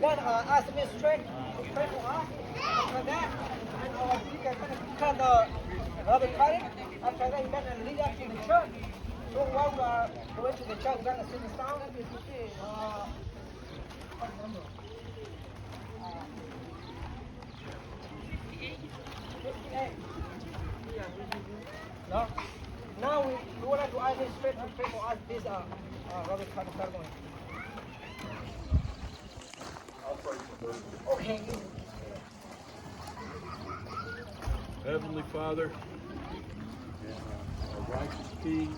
Uh, ask Miss Trent to pray for us. After that, and our deacon gonna cut the rubber cutting. After that, he gonna lead us to the church. So while we are going to the church, we're gonna sing a song. Uh, No? Now we, we would like to ask Miss Trent to pray for us. This, uh, uh, rubber cutting ceremony. Heavenly Father, our righteous King,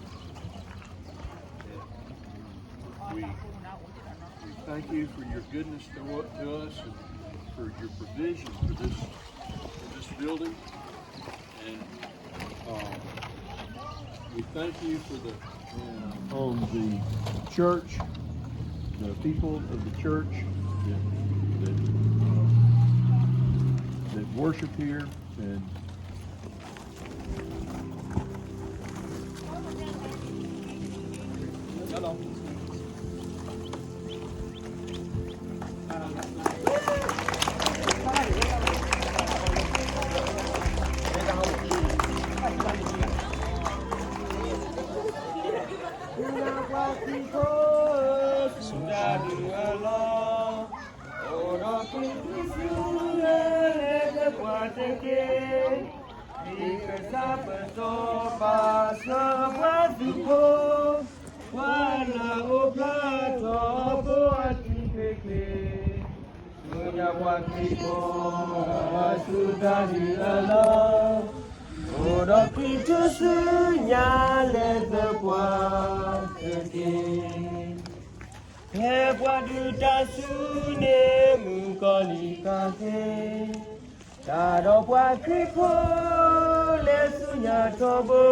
we, we thank you for your goodness to, to us and for your provision for this, for this building. And, um, we thank you for the, um, the church, the people of the church that, that, uh, that worship here and Kpasapasopasopwasuko, pwala oplato poati keke, sonya pwakiko, sutadi ala, odo kitusunya lete pwa keke. Hee pwadutasune mukoli kake, tado pwakripo le sunya tobo,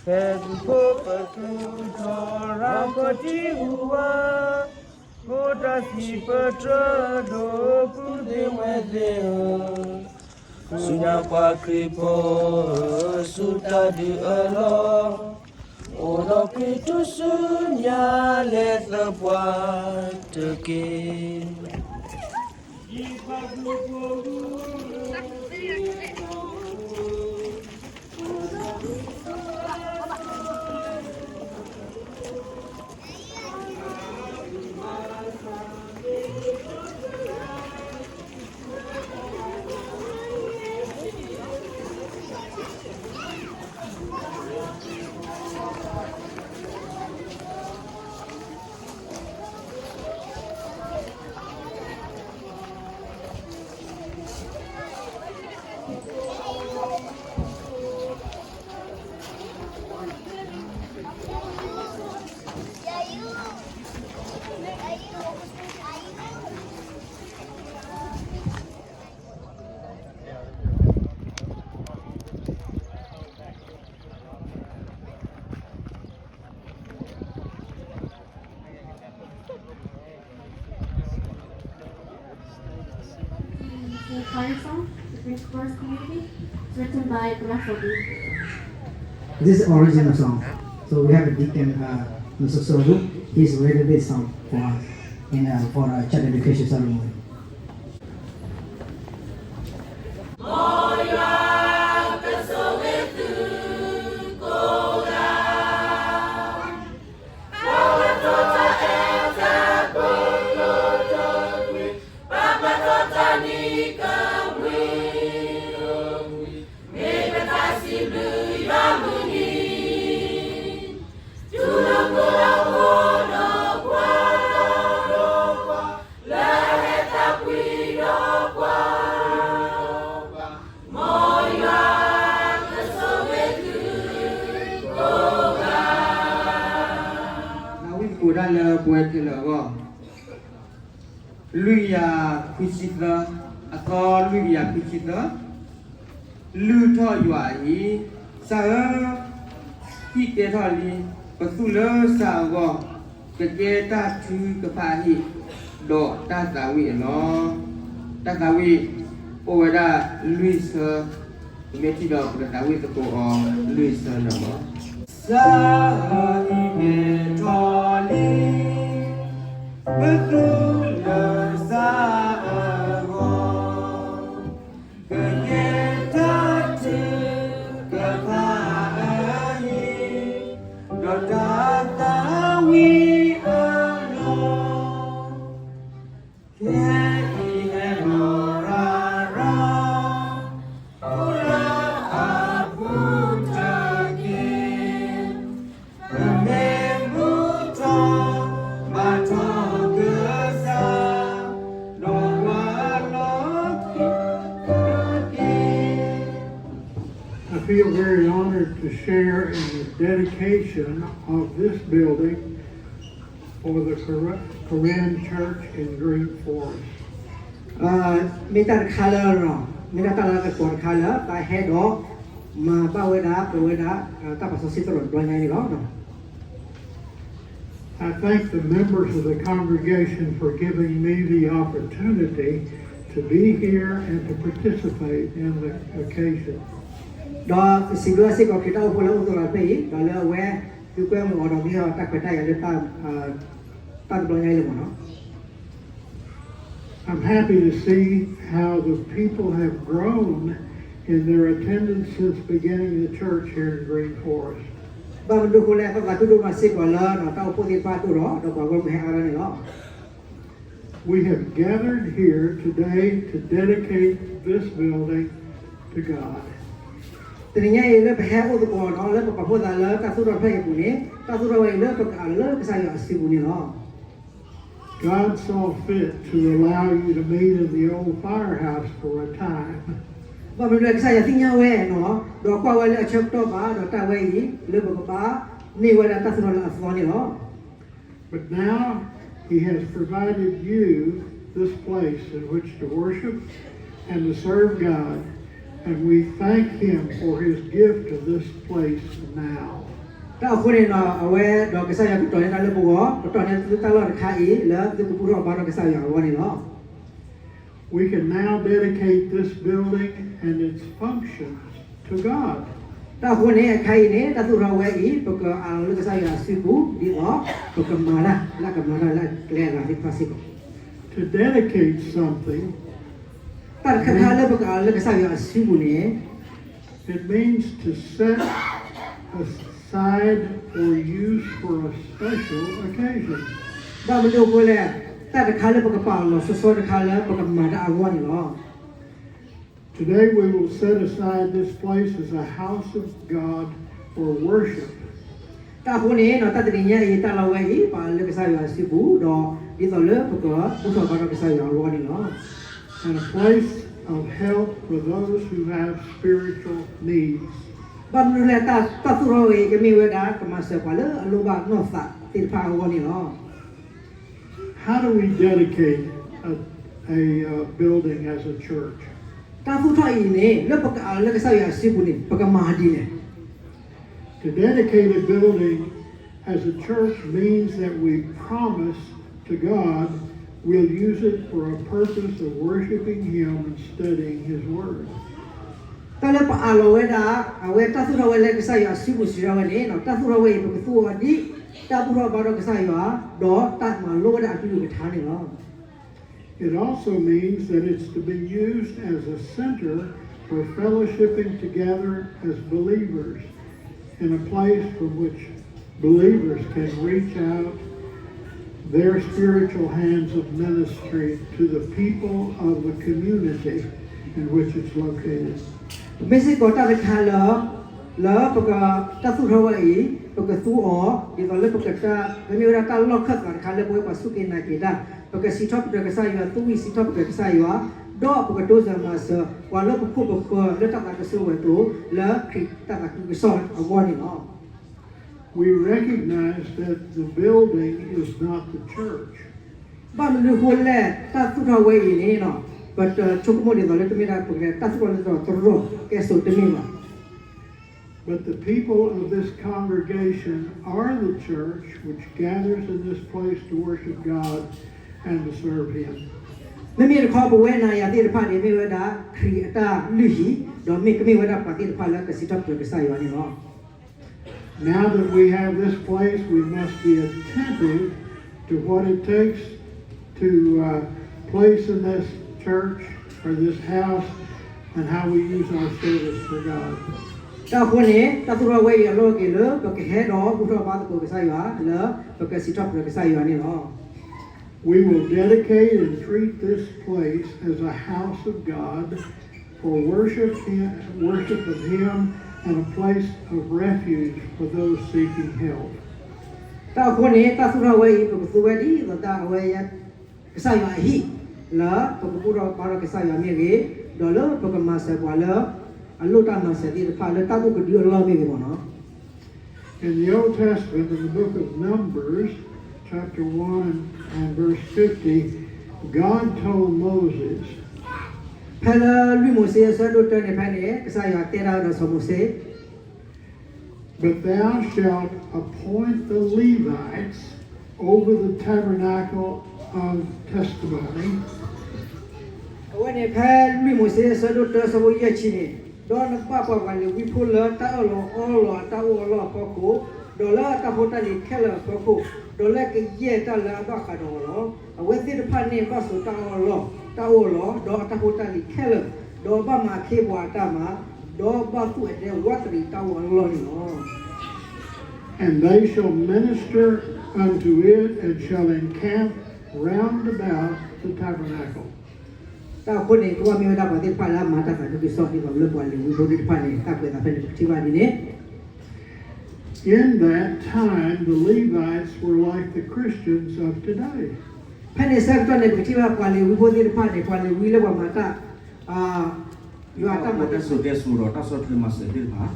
hee kukopaku tora koti uwa, kota sipetre do kude mwede. Sunya pwakripo, sutadi alo, odo kitusunya lete pwa teke. Choir song, the Prince Chorus Community, written by Brother Fobi. This is original song. So we have a deacon, uh, Mister Sobu. He's written this song for us in, uh, for a child education ceremony. Nàဝံသကိးတၢ်လၢပဝဲခဲလၢာ်အဂီၢ်, လွံၢ်ကယၤခွံဆံသၢ, အသီလွံၢ်ကယၤခွံဆံသၢ, လုၢ်ထီၣ်ယွၤအဟံၣ်, စးဧၢ, ဟံၣ်ကဲထီၣ်လံ, ပသူၣ်လၢစၢ်အဂီၢ်, ကကဲတၢ်ထုကဖၣ်အဟံၣ်, ဒီးတၢ်သးဝံၣ်အလီၢ်. တၢ်သးဝံၣ်အိၣ်ဝဲဒၣ်လွံၢ်ဆၢ, ပမ့ၢ်ထံၣ်ဒီးပကသးဝံၣ်သကိးအီၤလွံၢ်ဆၢလီၤ. စးဧၢ ဟံၣ်ကဲထီၣ်လံ, ပသူၣ်လၢစၢ် I feel very honored to share in the dedication of this building for the Kor- Korean Church in Green Forest. မ့ၢ်တၢ်တခါလၢ မ့ၢ်ဒၣ်တၢ်လၢကပီၤတခါလၢ ပဟဲဒီး မၤဘၣ်ဝဲဒၣ် ပဝဲဒၣ် တၢ်ပာ်စီဆှံသရိာ်တဘျီညါအံၤန့ၣ်လီၤ. I thank the members of the congregation for giving me the opportunity to be here and to participate in the occasion. ဒီးစံးဘျုးစ့ၢ်ကီးခရံာ်တၢ်အိၣ်ဖှိၣ်လၢအိၣ်သကိးလၢဖဲအံၤ ဒီးလၢအဝဲ သုကွဲမုာ်အီၤဒီးမ့ၢ်အီၤတၢ်ခွဲးတၢ်ယာ်လၢ တၢ်တဘျီညါအံၤလၢမ့ၢ်နီၤ. I'm happy to see how the people have grown in their attendance since beginning the church here in Green Forest. ဘၣ်မနုၤအဃိလဲၣ် ပသးခုဒိၣ်မးစ့ၢ်ကီးလၢ တၢ်အိၣ်ဖှိၣ်သ့ၣ်တဖၣ်ဒိၣ်ထီၣ် ဒီးပှၤဂီၢ်မုၢ်ဟဲအါထီၣ်န့ၣ်လီၤ. We have gathered here today to dedicate this building to God. တနံၤညါအံၤလၢပဟဲအိၣ်သကိးနီၤ လၢပပာ်ဖှိၣ်သးလၢတၢ်သူၣ်ထီၣ်ဖဲအံၤအပူၤန့ၣ် တၢ်သူၣ်ထီၣ်ဝဲအံၤလၢပကအးလၢကစၢ်ယွၤအစုပူၤန့ၣ်လီၤ. God saw fit to allow you to meet in the old firehouse for a time. ဘၣ်မနုၤလဲၣ် ကစၢ်ယွၤသ့ၣ်ညါဝဲနီၤ ဒီးကွၢ်ဝဲလၢအဆၢကတီၢ်ဘၣ် ဒီးတၢ်ဝဲအံၤ လၢပကဘၣ်န့ၢ်ဝဲဒၣ်တၢ်သူၣ်ထီၣ်လၢအသီန့ၣ်လီၤ. But now He has provided you this place in which to worship and to serve God, and we thank Him for His gift of this place now. တၢ်အဃိန့ၣ်ဒီး အဝဲဒီးကစၢ်ယွၤကတီၤန့ၢ်တၢ်လၢပဂီၢ် ကတီၤန့ၢ်သုတၢ်လီၢ်တခါအံၤ လၢသုကဘူၣ်ထီၣ်ဘါထီၣ်ကစၢ်ယွၤအဂီၢ်န့ၣ်လီၤ. We can now dedicate this building and its functions to God. တၢ်အဃိန့ၣ် အခါအံၤန့ၣ် တၢ်သူၣ်ထီၣ်ဝဲအံၤ ပကအးလီၤလၢကစၢ်ယွၤအစုပူၤ ဒ်သိး ပကမၤတၢ်လၢအကမၤတၢ်လၢအကျဲအဂၤသ့ၣ်တဖၣ်စ့ၢ်ကီး To dedicate something တၢ်တခါခါလၢပကအးလီၤလၢကစၢ်ယွၤအစုပူၤန့ၣ် it means to set aside or use for a special occasion. ဘၣ်မနုၤအဃိလဲၣ် တၢ်တခါလၢပကပာ်အလီၢ်စီစီတခါလၢပကမၤတၢ်အဂီၢ်န့ၣ်လီၤ. Today we will set aside this place as a house of God for worship. တၢ်အဃိန့ၣ်ဒီး တၢ်တနံၤညါအံၤ တၢ်လီၢ်ဝဲအံၤ ပာ်လၢကစၢ်ယွၤအစုပူၤ ဒီးဒ်သိးလၢပကဘူၣ်ထီၣ်ဘါထီၣ်ကစၢ်ယွၤအဂီၢ်န့ၣ်လီၤ. And a place of help for those who have spiritual needs. ဘၣ်မနုၤလဲၣ် တၢ်သူၣ်ထီၣ်ဝဲအံၤ ကမ့ၢ်ဝဲဒၣ် ကမၤစၢၤပှၤလၢအလိၣ်ဘၣ်နီၢ်သးသ့ၣ်တဖၣ်အဂီၢ်န့ၣ်လီၤ. How do we dedicate a, a uh, building as a church? တၢ်သူၣ်ထီၣ်အံၤန့ၣ် လၢပကအးလီၤလၢကစၢ်ယွၤအစုပူၤန့ၣ် ပကမၤဒ်လဲၣ်. To dedicate a building as a church means that we promise to God we'll use it for a purpose of worshiping Him and studying His Word. တၢ်လၢပအးလီၤဝဲဒၣ် အဝဲတၢ်သူၣ်ထီၣ်ဝဲလၢကစၢ်ယွၤအစုပူၤစံးထီၣ်ဝဲန့ၣ် တၢ်သူၣ်ထီၣ်ဝဲအံၤ ပကသူအီၤဒ် တၢ်ဘူၣ်ထီၣ်ဘါထီၣ်ကစၢ်ယွၤ ဒီးတၢ်မၤလိဝဲဒၣ်အကလုၢ်ကထါန့ၣ်လီၤ. It also means that it's to be used as a center for fellowshipping together as believers in a place from which believers can reach out their spiritual hands of ministry to the people of the community in which it's located. မ့ၢ်စ့ၢ်ကီးတၢ်တခါလၢ လၢပက တၢ်သူၣ်ထီၣ်ဝဲအံၤ ပကသူအီၤ ဒ်သိးလၢပကတၢ် မ့မ့ၢ်ဝဲဒၣ်တၢ်လီၢ်ခၢၣ်သးတခါလၢပဝဲပှၤစူၢ်က့ၤနာ်က့ၤတၢ် ပကစံးထီၣ်ပတြၢၤကစၢ်ယွၤ သူၣ်ဝံၣ်စံးထီၣ်ပတြၢၤကစၢ်ယွၤ ဒီးပကတိစၢၤမၤစၢၤ ပှၤလၢပခိၣ်ပဃၢၤလၢတၢ်သးကဆှီဝဲၤကျိၤ လၢခရံာ်တၢ်သးခုကစီၣ်အဂီၢ်န့ၣ်လီၤ. We recognize that the building is not the church. ဘၣ်မနုၤအဃိလဲၣ် တၢ်သူၣ်ထီၣ်ဝဲအံၤန့ၣ် ပတဆိကမိၣ်ဒ်သိးလၢတမ့ၢ်ဒၣ်ပကတဲ တၢ်သူၣ်ထီၣ်လၢတရီတရီကဲစိာ်တမ့ၢ်ဘၣ်. But the people of this congregation are the church which gathers in this place to worship God and to serve Him. မ့မ့ၢ်တခီ ပဝဲနၤယၤသ့ၣ်တဖၣ်န့ၣ် မ့ၢ်ဝဲဒၣ်ခရံာ်အတၢ်လုၢ်ဟံၣ် ဒီးမ့ၢ်ကမ့ၢ်ဝဲဒၣ်ပှၤသ့ၣ်တဖၣ်လၢကစံးထီၣ်ပတြၢၤကစၢ်ယွၤန့ၣ်လီၤ. Now that we have this place, we must be attentive to what it takes to uh, place in this church or this house and how we use our service for God. တၢ်အဃိန့ၣ် တၢ်သူၣ်ထီၣ်ဝဲအံၤအလီၢ်အက့ၤလၢ ပကဟဲဒီးဘူၣ်ထီၣ်ဘါသကိးကစၢ်ယွၤ လၢပကစံးထီၣ်ပတြၢၤကစၢ်ယွၤန့ၣ်လီၤ. We will dedicate and treat this place as a house of God for worship, him, worship of Him and a place of refuge for those seeking help. တၢ်အဃိန့ၣ် တၢ်သူၣ်ထီၣ်ဝဲအံၤ ပကသူဝဲဒ်သိးတၢ်အဝဲ ကစၢ်ယွၤအဟံၣ် လၢပကဘူၣ်ထီၣ်ဘါထီၣ်ကစၢ်ယွၤမ့ၢ်ဂ့ၤ, ဒီးလၢပကမၤစၢၤပှၤလၢ အလိၣ်တၢ်မၤစၢၤသ့ၣ်တဖၣ်လၢတၢ်အိၣ်ကဒုအလီၢ်မ့ၢ်ဂ့ၤမ့ၢ်နီၤ. In the Old Testament, in the book of Numbers, chapter one and verse fifty, God told Moses, ဖဲလၢလွံၢ်မိၤၡ့အဆၢဒိၣ်တၢန့ၣ်ဖဲန့ၣ် ကစၢ်ယွၤတဲဒၣ်ဝဲဒီးစီၤမိၤၡ့ But thou shalt appoint the Levites over the tabernacle of testimony. အဝဲန့ၣ်ဖဲလွံၢ်မိၤၡ့အဆၢဒိၣ်တၢဆၢဖိယဲၢ်ဆံန့ၣ်, ဒီးနဘၣ်ပာ်ပှၤလ့ၤဝံဖိလၢတၢ်အၢၣ်လီၤအီလီၤအတၢ်အိၣ်အလီၢ်အဖီခိၣ်, ဒီးလၢအတၢ်ဖိတၢ်လံၤခဲလၢာ်အဖီခိၣ်, ဒီးလၢကယဲၢ်တၢ်လၢအဘၣ်ဃးဒီးအီၤလီၤ. အဝဲသ့ၣ်တဖၣ်န့ၣ်ဘၣ်စိာ်တၢ်အၢၣ်လီၤ, တၢ်အိၣ်အလီၢ်, ဒီးအတၢ်ဖိတၢ်လံၤခဲလၢာ်, ဒီးဘၣ်မၤခ့ပှၤအတၢ်မၤ, ဒီးဘၣ်သူၣ်အဒဲဝးတရံးတၢ်အိၣ်အလီၢ်န့ၣ်လီၤ. And they shall minister unto it, and shall encamp round about the tabernacle. တၢ်အဃိန့ၣ် ကဘၣ်မ့ၢ်ဝဲဒၣ်ပှၤသ့ၣ်တဖၣ်လၢအမၤတၢ်သးခုကစီၣ်ဒ်သိးလၢပှၤလ့ၤဝံဖိသ့ၣ်တဖၣ်န့ၣ် တၢ်ကွဲးအသးဖဲန့ၣ် ပကထံၣ်ဘၣ်ဒ်န့ၣ် In that time, the Levites were like the Christians of today. ဖဲန့ၣ်ဆၢကတီၢ်န့ၣ် ပကထံၣ်ဘၣ်ပှၤလ့ၤဝံဖိသ့ၣ်တဖၣ်န့ၣ် ပှၤလ့ၤဝံလၢပှၤမၤတၢ် ယွၤအတၢ်မၤတၢ် တၢ်စိၤတဲစိၤဒီးတၢ်ဆီၣ်ထွဲမၤစၢၤသ့ၣ်တဖၣ်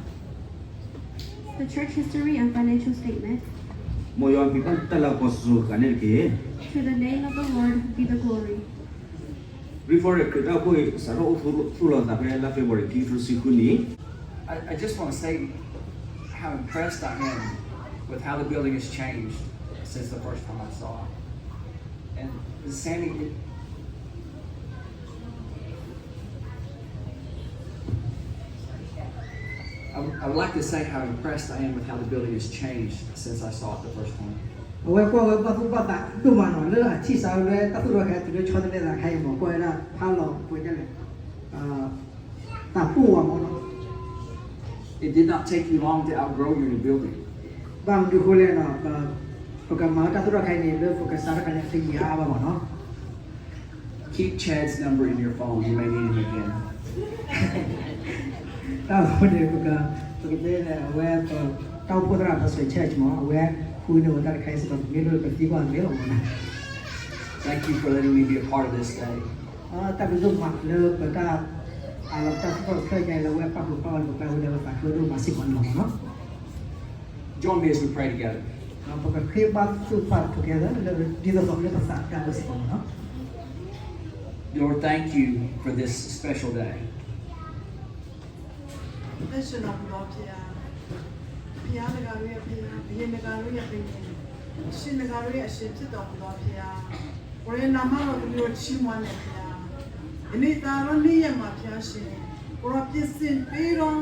The church history and financial statement. မ်ယွၤက့ၤတၢ်လၢကီၢ်စိၤဃာ်န့ၣ်တက့ၢ်. To the name of the Lord be the glory. ရံဖီရဲၣ်ခရံာ်တၢ်အိၣ်ဖှိၣ်အံၤ စးထီၣ်အိၣ်သူၣ်လီၤသးဖဲလါဖ့ၤဘြူၤအါရံၤ ခံကထိတဆံဃုနံၣ် I, I just want to say how impressed I am with how the building has changed since the first time I saw it. And Sammy, it, I, I would like to say how impressed I am with how the building has changed since I saw it the first time. အဝဲကွၢ်ဝဲဘၣ်သူၣ်ဘၣ်သးဒိၣ်မးနီၤ လၢအထံၣ်စးဝဲလၢတၢ်သူၣ်ထီၣ်ခဲအံၤ တုၤလၢဆီတလဲသးခဲအံၤမ့ၢ် ကွၢ်ဝဲဒၣ်ဖးလီၤပှဲၤဒ်လဲၣ် သးပူၣ်ဝဲမ့ၢ်နီၤ It did not take you long to outgrow your new building. ဘၣ်မနုၤဃိလဲၣ်နီၤ ပကမၤတၢ်သူၣ်ထီၣ်ခဲအံၤန့ၣ် လၢပကစးထီၣ်ခဲအံၤန့ၣ် အတယံာ်အါဘၣ်မ့ၢ်နီၤ Keep Chad's number in your phone. You may need him again. တၢ်အဃိန့ၣ် ပက ပကတဲန့ၣ် အဝဲ တၢ်အိၣ်ဖှိၣ်သရၣ် Pastor Chad မ့ၢ် အဝဲဃုန့ၢ်ဝဲတၢ်တခါအံၤစ့ၢ်ကီး ပမ့ၢ်လိၣ်ပသံကွၢ်မ့ၢ်လီၤမ့ၢ်နီၤ Thank you for letting me be a part of this day. တၢ်ဘျုးဒိၣ်မးလၢပတၢ် အလီၤပတၢ်သူၣ်ထီၣ်တဖျၢၣ်ညါလၢအဝဲပာ်ဖှိၣ်ပာ်အီၤလၢပကျါဝဲလၢပသးခုဒိၣ်မးစ့ၢ်ကီးန့ၣ်လီၤမ့ၢ်နီၤ Join me as we pray together. ပကဃ့ဘါထုကဖၣ် together လၢဒ်သိးသိးလၢပသးတၢ်အိၣ်စ့ၢ်ကီးန့ၣ်လီၤ Lord, thank you for this special day. အသးစၢ်နီၢ်ပဒီဖျါ, ဖျါနဂၤရံအဖျါ, ဘုရင်နဂၤရံအဘုရင်, အရှင်နဂၤရံအရှင်ဖြစ်တော်မူသောဘုရား, ကိုယ်တော်နာမတော်ကိုချီးမွမ်းနေဘုရား, ယနေ့သာသောနေ့ရက်မှာဘုရားရှင်, ကိုယ်တော်ပြင်ဆင်ပေးသော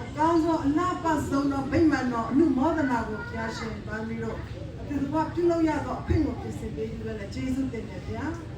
အကောင်းဆုံးအလှပဆုံးသောဗိမာန်တော်အနုမောဒနာကိုဘုရားရှင်, ပါမီတို့အတူတကွပြုလုပ်ရသောအခွင့်ကိုပြင်ဆင်ပေးပြီးလည်းကျေးဇူးတင်တယ်ဘုရား.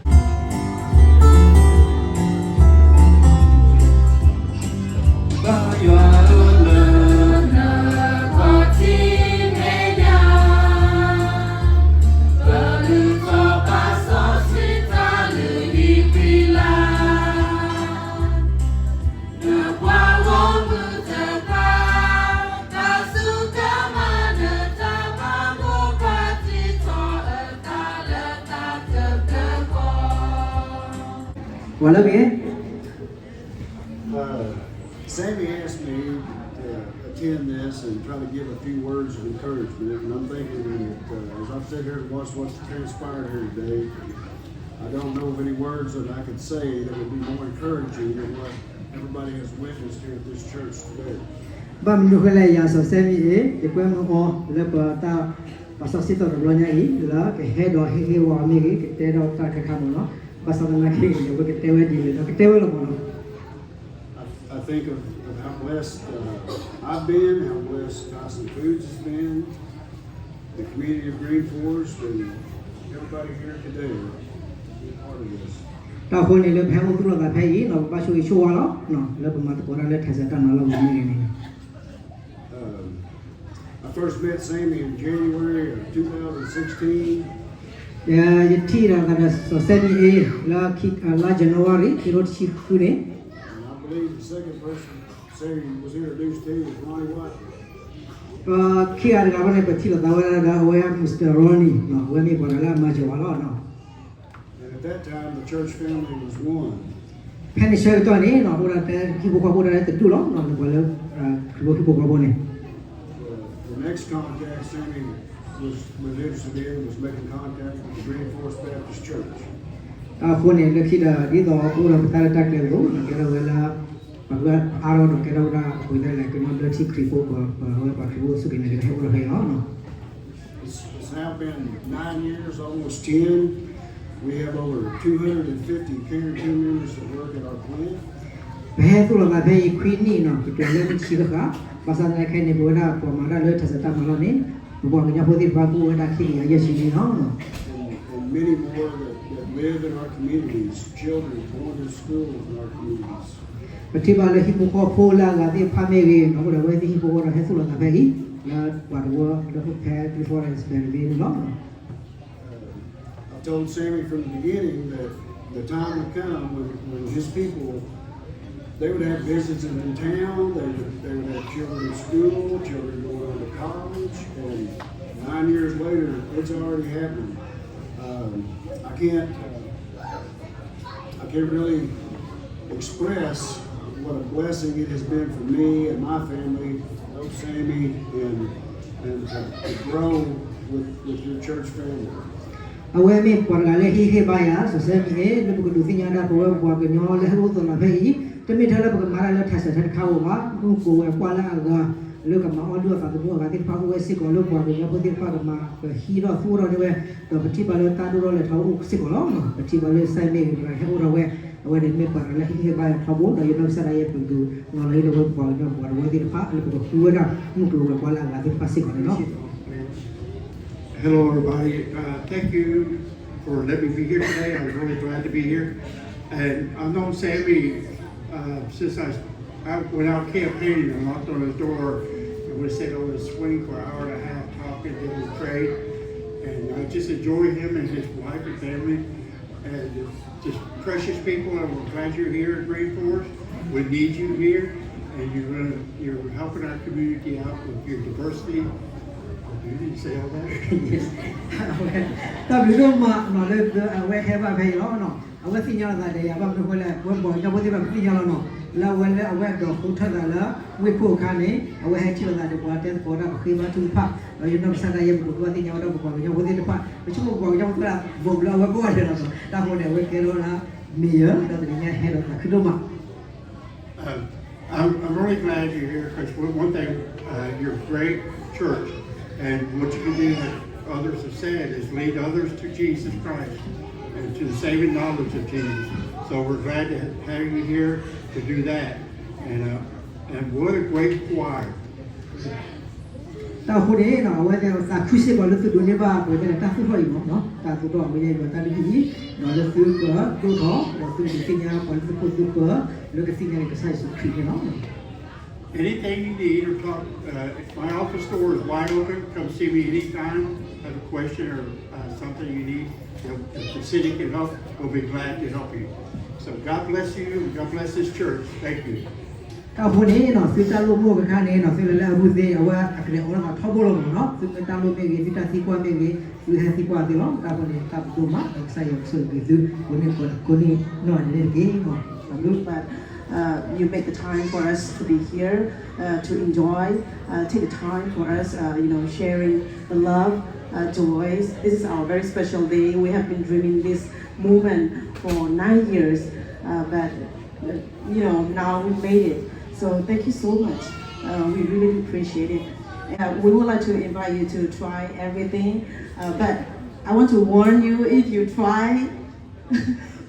ဝဲလၢဂ့ၤ Uh, Sammy asked me to attend this and try to give a few words of encouragement. And I'm thinking that uh, as I sit here and watch what's transpired here today, I don't know of any words that I could say that would be more encouraging than what everybody has witnessed here at this church today. ဘၣ်မနုၤဃိလဲၣ် ယၤစီၤစဲမံအံၤ ယကွဲမုာ်အီၤလၢပတၢ် ပှၤစီဆှံတဘျီညါအံၤ လၢကဟဲဒီးဟ့ၣ်ဂံၢ်ဟ့ၣ်ဘါအီၤမ့ၢ်ဂ့ၤ ကတဲဒီးတၢ်ခဲခါမ့ၢ်နီၤ ဘၣ်ဆၣ်သနာ်က့ အဝဲကတဲဝဲဒ်လဲၣ်ဒီးကတဲဝဲလီၤမ့ၢ်နီၤ I, I think of, of how blessed uh, I've been, how blessed Tyson Foods has been, the community of Green Forest, and everybody here today to be part of this. တၢ်ဃိန့ၣ်လၢပဟဲအိၣ်သူၣ်လီၤသးဖဲအံၤ ဒီးပဘၣ်ဆိၣ်ဂ့ၤဆိၣ်ဝါလီၤ လၢပမၤသကိးတၢ်လၢ Tyson တၢ်မၤလီၢ်မ့ၢ်ဂ့ၤန့ၣ် Um, I first met Sammy in January of two thousand sixteen. ယထံၣ်ဒီးသးဒီးစီၤစဲမံအ့ လၢခံ လါ January ခံကထိတဆံဃုန့ၣ်, And I believe the second person Sammy was introduced to was Ronnie White. ဒီးခံဂၤတဂၤဃီန့ၣ် ပထံၣ်လိာ်သးဝဲဒၣ်ဒီးအဝဲ Mister Ronnie နီၤ, အဝဲမ့ၢ်ပှၤတဂၤလၢအမၤစၢၤပှၤလီၤနီၤ. And at that time, the church family was one. ဖဲန့ၣ်ဆၢကတီၢ်န့ၣ်နီၤ အိၣ်ဒၣ်တဲဟံၣ်ဖိဃီဖိဒၣ်တဲတဒူၣ်လီၤနီၤ, လၢပှၤလၢ ခရံာ်ဖိဟံၣ်ဖိဃီဖိန့ၣ် The, the next contact Sammy was, was interested in was making contact with the Green Forest Baptist Church. အဃိန့ၣ် လၢခံဒီး ဒ်သိးအိၣ်ဒီးပတၢ်ရဲၣ်တၢ်ကျဲၤအသိး ကဲထီၣ်ဝဲလၢ ပှၤအါထီၣ်ဒီးကဲထီၣ်ဝဲဒၣ် ပှၤလၢကညီဘျၢထံခရံာ်ဖိ ပှၤဝဲပှၤခရံာ်ဖိစူၢ်က့ၤနာ်က့ၤတၢ်ဟဲအိၣ်ထီၣ်ဖဲအံၤလီၤ. It's, it's now been nine years, almost ten. We have over two hundred fifty K R T members that work at our plant. ပဟဲသူၣ်လီၤသးဖဲအံၤခွံနံၣ်နီၤ ကတၢၢ်လၢနံၣ်ဆံဃၣ်ဃၣ်, ဘၣ်ဆၣ်သနာ်က့န့ၣ် ပဝဲဒၣ်ပှၤမၤတၢ်လၢထးစဲးတၢ်မၤလီၢ်န့ၣ် ပပှၤကညီဖိသ့ၣ်တဖၣ်ကအိၣ်ဝဲဒၣ်ခံကယၤယဲၢ်ဆံန့ၣ်လီၤ. And, and many more that, that live in our communities, children going to school in our communities. ပထံၣ်ဘၣ်လၢဟံၣ်ဖိဃီဖိလၢအဂၤသ့ၣ်တဖၣ်မ့ၢ်ဂ့ၤ, ဒီးအိၣ်ဒီးအဝဲသ့ၣ်ဟံၣ်ဖိဃီဒီးဟဲသူၣ်လီၤသးဖဲအံၤ လၢပှၤတဝၢလၢဟဲဖဲ California န့ၣ်လီၤ. I told Sammy from the beginning that the time would come when, when his people, they would have businesses in town, they would, they would have children in school, children going on to college, and nine years later, it's already happened. Um, I can't, uh, I can't really express what a blessing it has been for me and my family, to know Sammy, and, and to, to grow with, with your church family. အဝဲမ့ၢ်ပှၤတဂၤလၢဟ့ၣ်ဂံၢ်ဟ့ၣ်ဘါယၤ စီၤစဲမံအ့ လၢပကဒုးသ့ၣ်ညါဒၣ်ပဝဲပှၤကညီလၢဟဲအိၣ်သးလီၤဖဲအံၤ တမ့ၢ်ထဲလၢပကမၤတၢ်လၢထးစဲးထဲတခါဧိၤဘၣ်, မုၢ်ကိးဝဲၤကွာ်လၢအဂၤ လၢကမၤအီၣ်လုၢ်အီၣ်သးသမူအဂၤသ့ၣ်တဖၣ်အိၣ်ဝဲစ့ၢ်ကီး လၢပှၤကညီဖိသ့ၣ်တဖၣ်ကမၤကဟံးထီၣ်သူအီၤထီၣ်န့ၢ်ဝဲ, ဒီးပထံၣ်ဘၣ်လၢတၢ်ဒိၣ်ထီၣ်လဲၤထီၣ်အိၣ်စ့ၢ်ကီးလီၤ. ပထံၣ်ဘၣ်လၢစဲမံအ့ ပှၤဟဲအိၣ်ထီၣ်ဝဲ, အဝဲန့ၣ်မ့ၢ်ပှၤတဂၤလၢဟ့ၣ်ဂံၢ်ဟ့ၣ်ဘါယၤထီဘိ ဒီးယနီၢ်ကစၢ်ဒၣ်ယဲပကဒုးနီၤလီၤလၢပဝဲပှၤကညီပှၤတဝၢသ့ၣ်တဖၣ် လၢပကဃုဝဲဒၣ်မုၢ်ကျိၤဝဲၤကွာ်လၢအဂၤသ့ၣ်တဖၣ်စ့ၢ်ကီးန့ၣ်လီၤ. Hello, everybody. Uh, thank you for letting me be here today. I'm really glad to be here. And I've known Sammy uh, since I, I went out campaigning and knocked on his door, and we sat on the swing for an hour and a half talking, then we prayed. And I just enjoy him and his wife and family. And just precious people, and we're glad you're here in Green Forest. We need you here, and you're gonna, you're helping our community out with your diversity. Oh, you didn't say all that? တၢ်ဘျုးဒိၣ်မးနီၤ လၢအဝဲဟဲဘၣ်ဖဲအံၤလီၤနီၤ. အဝဲသ့ၣ်ညါလီၤသးဒီးယၤ ဘၣ်မနုၤအဃိလဲၣ် ပဝဲပှၤကညီဖိသ့ၣ်တဖၣ်ပသ့ၣ်ညါလီၤနီၤ. လၢအဝဲလၢအဝဲဒိးဃုထၢသးလၢ ဝ့ၢ်ခိၣ်အခါန့ၣ် အဝဲဟဲထံၣ်လိာ်သးဒီးပှၤတဲသကိးတၢ်ပဃ့ဘါထုကဖၣ် ဒီးယနီၢ်ကစၢ်ဒၣ်ယဲပကဒိးသ့ၣ်ညါဝဲဒၣ်ပပှၤကညီဖိသ့ၣ်တဖၣ် ပဆိကမိၣ်ပပှၤကညီဖိသ့ၣ်တဖၣ် vote လၢအဝဲကိးဂၤဒဲးလီၤနီၤ. တၢ်ဃိန့ၣ် အဝဲကဲထီၣ်ဝဲဒၣ် mayor ဒီးတနံၤညါဟဲဒီးသးခုဒိၣ်မး Um, I'm, I'm really glad you're here because one, one thing, uh, you're a great church, and what you can do, like others have said, is lead others to Jesus Christ and to the saving knowledge of Jesus. So we're glad to have you here to do that. And, uh, and what a great choir. တၢ်အဃိန့ၣ် အဝဲသ့ၣ်သးခုစ့ၢ်ကီးလၢသုဒိးန့ၢ်ဘၣ်ပဝဲသ့ၣ်န့ၣ် တၢ်သူၣ်ထီၣ်အံၤမ့ၢ်နီၤ တၢ်သူၣ်ထီၣ်အဝဲယဲအံၤဒီးတၢ်ဒုးအံၤ ဒီးလၢသုကဒိၣ်ထီၣ် ဒီးသုကသ့ၣ်ညါပှၤလၢသုခိၣ်သုဃၢၤ လၢကသ့ၣ်ညါန့ၣ်ကစၢ်ယ့ၣ်ၡူးခရံာ်န့ၣ်လီၤ. Anything you need or talk, uh, my office door is wide open. Come see me anytime. Have a question or uh, something you need, the, the city can help. We'll be glad to help you. So God bless you. God bless this church. Thank you. တၢ်အဃိန့ၣ်နီၤ သုတၢ်လိၣ်မ့ၢ်အိၣ်အခါန့ၣ်နီၤ သုလဲၤလၢအဘုသ့ အဝဲအကလဲၤအိးထီၣ်သးထီဘိလီၤမ့ၢ်နီၤ သုမ့ၢ်တၢ်လိၣ်မ့ၢ်ဂ့ၤ သုတၢ်သံကွၢ်မ့ၢ်ဂ့ၤ သုဟဲသံကွၢ်သ့လီၤ. တၢ်အဃိန့ၣ် တၢ်ဘျုးဒိၣ်မး ဒီးကစၢ်ယွၤကဆိၣ်ဂ့ၤသု ကိးနံၤကိးနံၤနီၢ်န့ၣ်တက့ၢ်. But uh, you make the time for us to be here, uh, to enjoy, uh, take the time for us, uh, you know, sharing the love, uh, joys. This is our very special day. We have been dreaming this moment for nine years, uh, but uh, you know, now we made it. So thank you so much. Uh, we really appreciate it. Uh, we would like to invite you to try everything, uh, but I want to warn you, if you try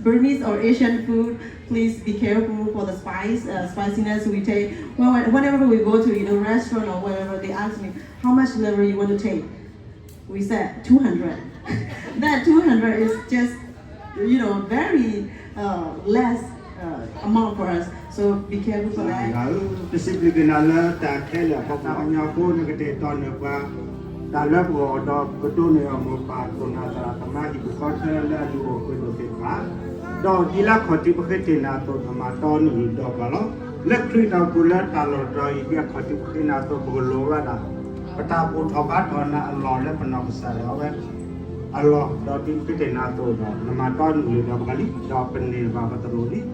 Burmese or Asian food, please be careful for the spice, uh, spiciness we take. When, whenever we go to, you know, restaurant or whatever, they ask me, how much level you want to take? We said two hundred. That two hundred is just, you know, very uh, less uh, amount for us. So be careful for that. တစံးဘျုးက့ၤနၤလၢတၢ်ခဲလၢာ် ပှၤကညီဖိနကတဲာ်ကတီၤနၢ်ပှၤ တၢ်လၢပဂီၢ်ဒီးကဒိးန့ၢ်အီၤမိၢ်ပၢ်ခိၣ်နၢ်သရၣ်သမါဟံၣ်ဖိဃီဖိလၢအဒုးအိၣ်ကဒိၣ်သ့ၣ်တဖၣ်, ဒီးဒ်လၢခီၣ်ထံးပဃ့တ့ၢ်နၤအသိး နမၤတီနုၢ်နုၢ်ဒီးပှၤလီၤ. လၢခရံာ်အပူၤလၢတၢ်လီၢ်တတီၤအံၤ ဒ်အခီၣ်ထံးပဃ့နၤအသိး ပကလိၣ်ဝဲဒၣ် ပတၢ်ဘူၣ်ထီၣ်ဘါထီၣ်နၤအလီၢ်လၢပနီၢ်ကစၢ်ဒၣ်ဝဲအလီၢ်, ဒီးဒ်ပဃ့တ့ၢ်နၤအသိးဒီး နမၤတီနုၢ်နုၢ်ဒီးပှၤလံ, ဒီးပန့ၢ်ဘၣ်ပသရိာ်လံ.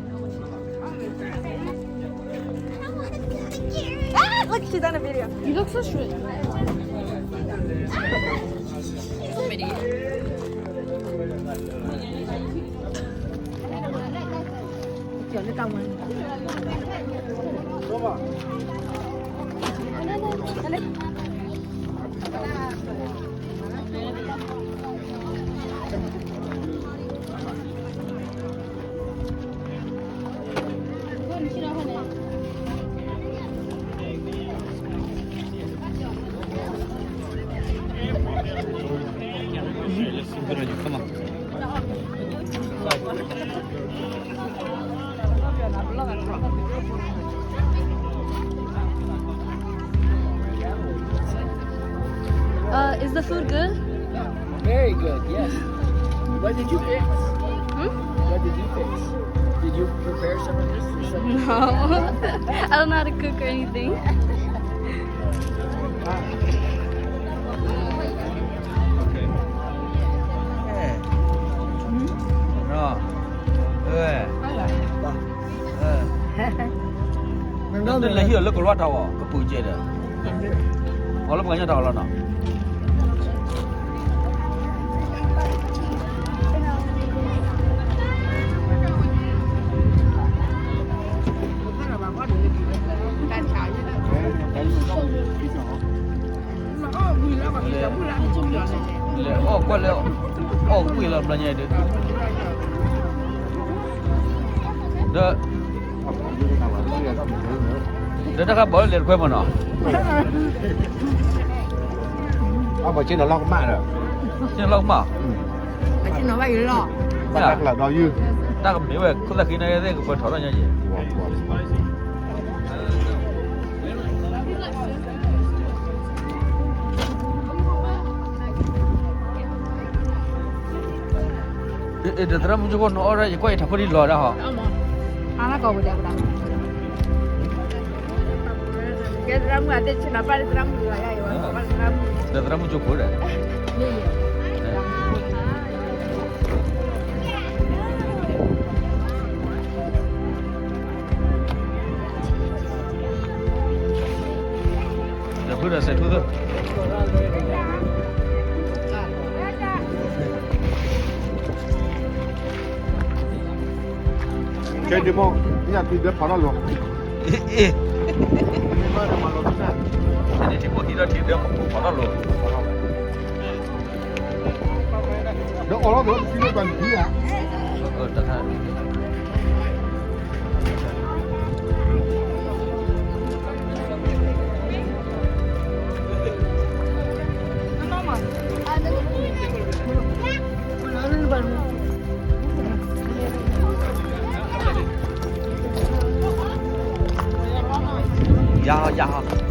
Ah, look, she's on a video. You look so sweet. Uh, is the food good? Very good, yes. What did you fix? Hmm? What did you fix? Did you prepare some of this or something? No. I don't know how to cook or anything. Nndê leh hí lơ kơ lua tâo kơ pư jê đê. Ơ lơ pơ kơ nhá tâo lơ nơ. Leh ôh, kuă leh ôh, kuă leh blah nyei dê. Dê. Dê, dê ka bâ leh kuă mă nơ. Ơ, bâ chê nơ lŏ kơ mă dê. Chê nơ lŏ kơ mă. Bâ chê nơ bâ yơh lŏ. Bâ ta kơ lŏ dô yơh. Ta kơ mĭ weh, khŭ ta khi nơ yơh dê kơ bâ thâo dô nyei. Ê, ê, dê thra mŭ jô kô nô ôh, yê kô yê thâo kô dê lŏ dê hŏ. Ơ, mă. Ơ, nă kô bâ dê bâ dê. Dê thra mŭ a tê chê nă bâ dê thra mŭ lŏ yă, yê bâ thra mŭ. Dê thra mŭ jô kô dê. Ê. Dê bâ dê sê thu thơ. Kê dê mô, yă tui dê phao lŏ lô. Ê, ê. Kê dê mô, hí lŏ tui dê phao lŏ lô. Dê ôr lŏ dê, tui dê phao lŏ lô. Ơ, ta. Yă, yă.